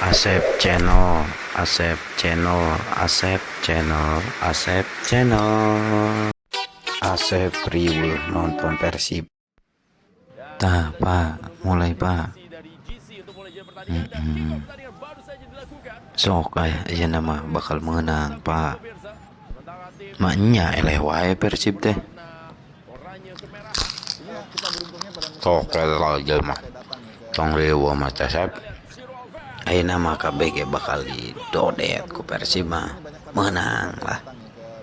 Asep Channel, Asep Channel, Asep Channel, Asep Channel. Asep riweuh nonton Persib. Tah, Pak, mulai, Pak. Sok aya ayeuna mah bakal meunang, Pak. Maenya eleh wae Persib teh. Sok aja mah. Tong riweuh mah teh, Sep. Ayeuna mah kabeh ge bakal didodet ku Persib mah. Meunang lah.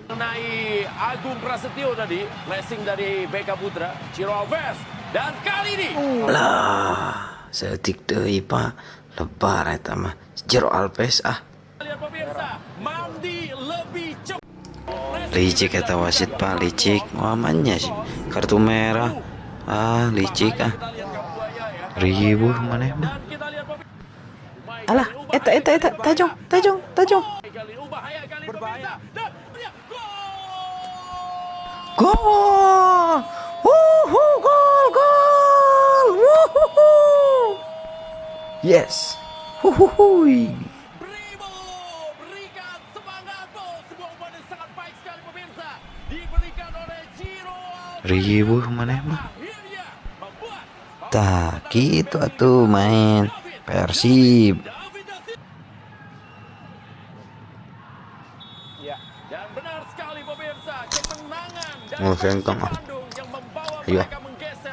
Mengenai Agung Prasetyo tadi, flashing dari BK Putra, Ciro Alves, dan kali ini Lah, saeutik deui, Pak. Lebar eta mah. Ciro Alves ah. Lihat pemirsa, Mandi lebih cepat. Licik eta wasit, Pak, licik. Wah, maenya sih. Kartu merah. Ah, licik ah. Riweuh maneh mah. Dan kita lihat pemirsa. Alah, eta eta eta, tajong, tajong, tajong. Kali ini bahaya kali ini pemirsa. Dan dia gol! Gol! Wuhu, gol, gol! Wuhuhu! Yes. Huhuhui. Brimo, berikan semangatmu. Sebuah umpan yang sangat baik sekali pemirsa. Diberikan oleh Ciro Alves. Riweuh maneh mah. Akhirnya membuat Tah, kitu atuh main Persib. David da Silva. Dan benar sekali pemirsa, kemenangan dari Oh, Persib sengkang, ah. Bandung yang membawa Ayo, ah. mereka